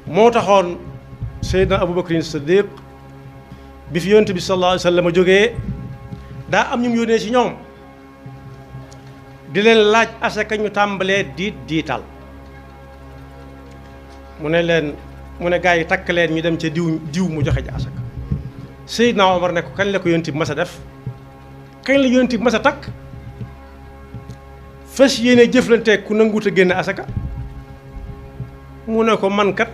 moo taxoon Seydina Abubakrin Siddiq bi fi yonent bi sallallahu alayhi wa sallam jógee daa am ñu mu yónnee ci ñoom di leen laaj asaka ñu tàmbalee diital mu ne gaa yi takk leen ñu dem ca diw mu joxe ji asaka. Seydina Omar ne ko kañ la ko yonent bi mas a def kañ la yonent bi mas a takk fas yéene jëflanteeg ku nanguut a génne asaka. mu ne ko man kat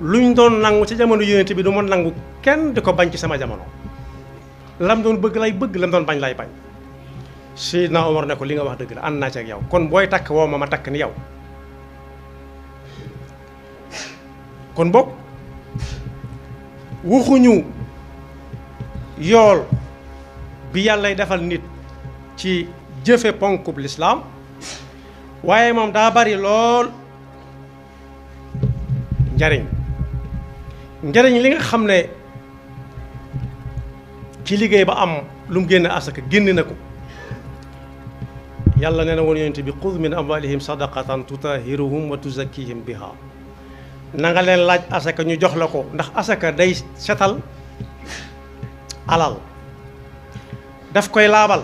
luñ doon nangu ci jamono yonent bi du ma nangu kenn di ko bañ ci sama jamono lam doon bëgg lay bëgg lam doon bañ lay bañ. Seydina Omar ne ko li nga wax dëgg la ànd naa ci ak yow kon booy takk woo ma takk ni yow. kon boog waxuñu yool bi yàllay defal nit ci jëfe ponkub lislaam waaye moom daa bari lool njariñ li nga xam ne ci liggéey ba am lu mu génn asaka génn na ko. yàlla nee na woon yonent bi xud min amwalihim sadaqatan tutahiruhum wa tuzakkihim biha na nga leen laaj asaka ñu jox la ko ndax asaka day setal alal daf koy laabal.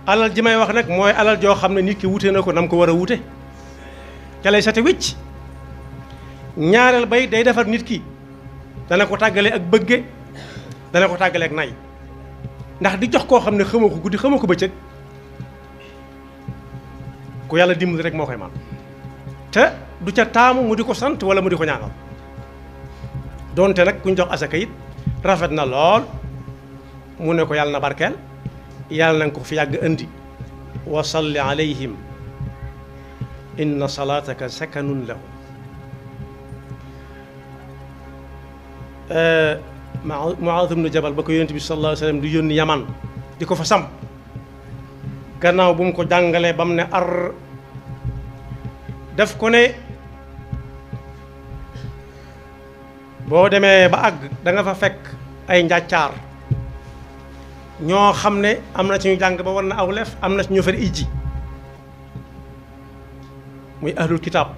alal ji may wax nag mooy alal joo xam ne nit ki wute na ko nam ko war a wute ca lay sete wicc. ñaareel bay day defar nit ki dana ko tàggale ak bëgge dana ko tàggale ak nay ndax di jox koo xam ne xamoo ko guddi xamoo ko bëccëg ku yàlla dimbali rek moo koy man te du ca taamu mu di ko sant wala mu di ko ñaanal doonte nag kuñ jox asaka it rafet na lool mu ne ko yàlla na barkeel yàlla na ko fi yàgg indi wa salli alayhim inna salataka sakanun lahum. Muaaz ibnu Jabal ba ko yonent bi sallallahu alayhi wa sallam di yónni Yaman di ko fa sam gannaaw bu mu ko jàngalee ba mu ne ar def ko ne boo demee ba àgg da nga fa fekk ay njàccaar ñoo xam ne am na ci ñu jàng ba war na aw lef am na ci ñu far ijji muy ahlul kitaab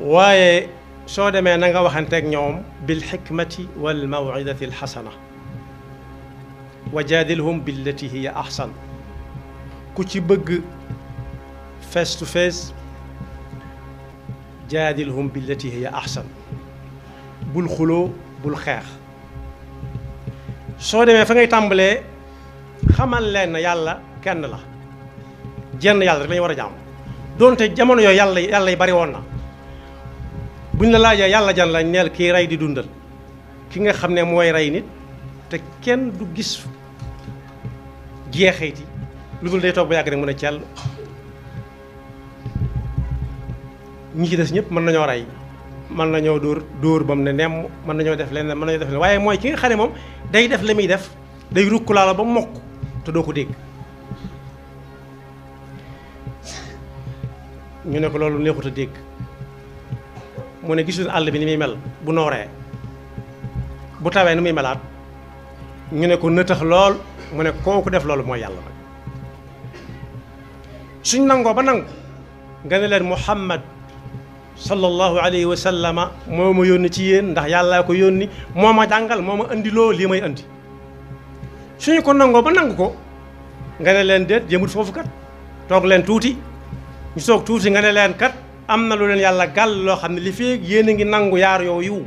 waaye soo demee na nga waxanteeg ñoom bil xikmati wal mawidati alxasana wa jaadilhum billati hiya ahsan ku ci bëgg face to face jaadilhum billati hiya ahsan bul xuloo bul xeex soo demee fa ngay tàmbalee xamal leen na yàlla kenn la jenn yàlla rek la ñu war a jaam doonte jamono yooyu yàlla yi bari woon na buñ la laajee yàlla jan la neel kii rey di dundal ki nga xam ne mooy rey nit te kenn du gis jeexeeti lu dul day toog ba yàgg rek mën a cell ñi ci des ñëpp mën nañoo rey mën nañoo dóor ba mu ne nemm mën nañoo def leneen mën nañoo def leneen waaye mooy ki nga xam ne moom day def la muy def day rukkulaala ba mokk te doo ko dégg ñu ne ko loolu neexut a dégg mu ne gisuñu àll bi ni muy mel bu nooree bu tawee ni muy melaat ñu ne ko nëtax lool mu ne kooku def loolu mooy yàlla nag suñ nangoo ba nangu nga ne leen Muhammad sallallahu alayhi wa sallama moo ma yónni ci yéen ndax yàllaa ko yónni moo ma jàngal moo ma andi loo lii may andi suñu ko nangoo ba nangu ko nga ne leen déet jëmut foofu kat toog leen tuuti ñu soog tuuti nga ne leen kat am na lu leen yàlla gàll loo xam ne li fi yéen a ngi nangu yaar yooyu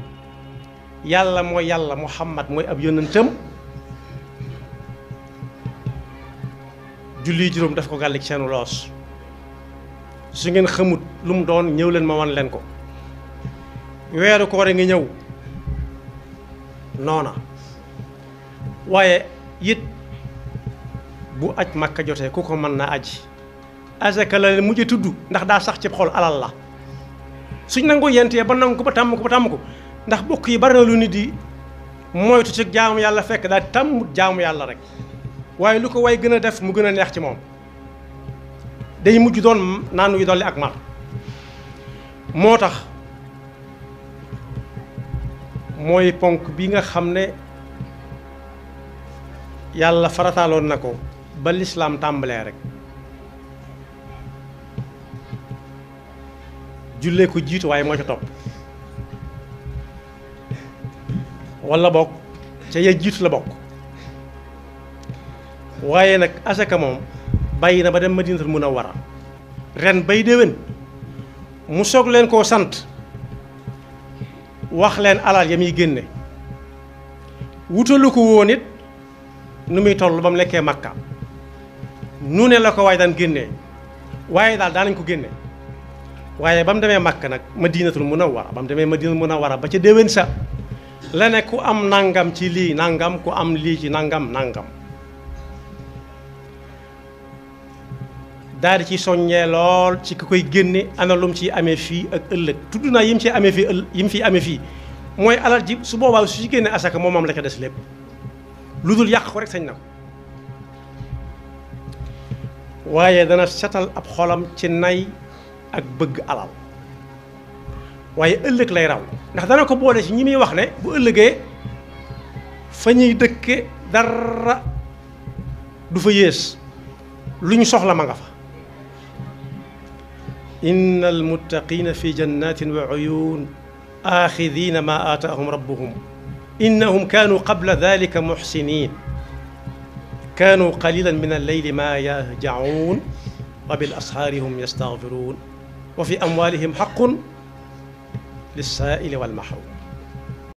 yàlla mooy yàlla Muhammad mooy ab yónnentam julli juróom daf ko gàll ci seenu loos su ngeen xamut lu mu doon ñëw leen ma wan leen ko weeru koor ngi ñëw noona waaye it bu aj Makka jotee ku ko mën na aji asaka la leen mujj tudd ndax daa sax ci xol alal la suñ nangoo yentee ba nangu ko ba tàmm ko ndax bokk yi bari na lu nit di moytu ci jaamu yàlla fekk daa tàmm jaamu yàlla rek waaye lu ko way gën a def mu gën a neex ci moom day mujj doon naan wi dolli ak mar moo tax mooy ponk bi nga xam ne yàlla farataaloon na ko ba lislaam tàmbalee rek jullee ko jiitu waaye moo ca topp wala bokk ca ya jiitu la bokk waaye nag asaka moom bàyyi na ba dem Madinatul Munawwara ren bay déwén mu soog leen koo sant wax leen alal ya muy génne wutalu ko woon it nu muy toll ba mu nekkee Makka nu ne la ko waaye daan génnee waaye daal daanañ ko génne waaye ba mu demee Makka nag Madinatul Munawwara ba mu demee Madinatul Munawwara ba ca déwén sa la ne ku am nangam ci lii nangam ku am lii ci nangam nangam daal di ci soññee lool ci ki koy génne ana lum ciy amee fii ak ëllëg tudd naa yim ci amee fii yim fi amee fii mooy alal ji su boobaa su ci génne asaka moom la ca des lépp lu dul yàq ko rek sañ na ko waaye dana setal ab xolam ci nay ak bëgg alal waaye ëllëg lay raw ndax dana ko boole ci ñi muy wax ne bu ëllëgee fa ñuy dëkke dara du fa yées lu ñu soxla ma nga fa inna almuttaqina fi jannatin wa uyun axidina ma aataahum rabbuhum innahum kaanu qabla dalika muxsinin kaanu qalilan min alleyli ma yahjaun wa bil ashaari hum yastaghfiruun wa fi amwaalihim haqqun lissaaili wal mahruum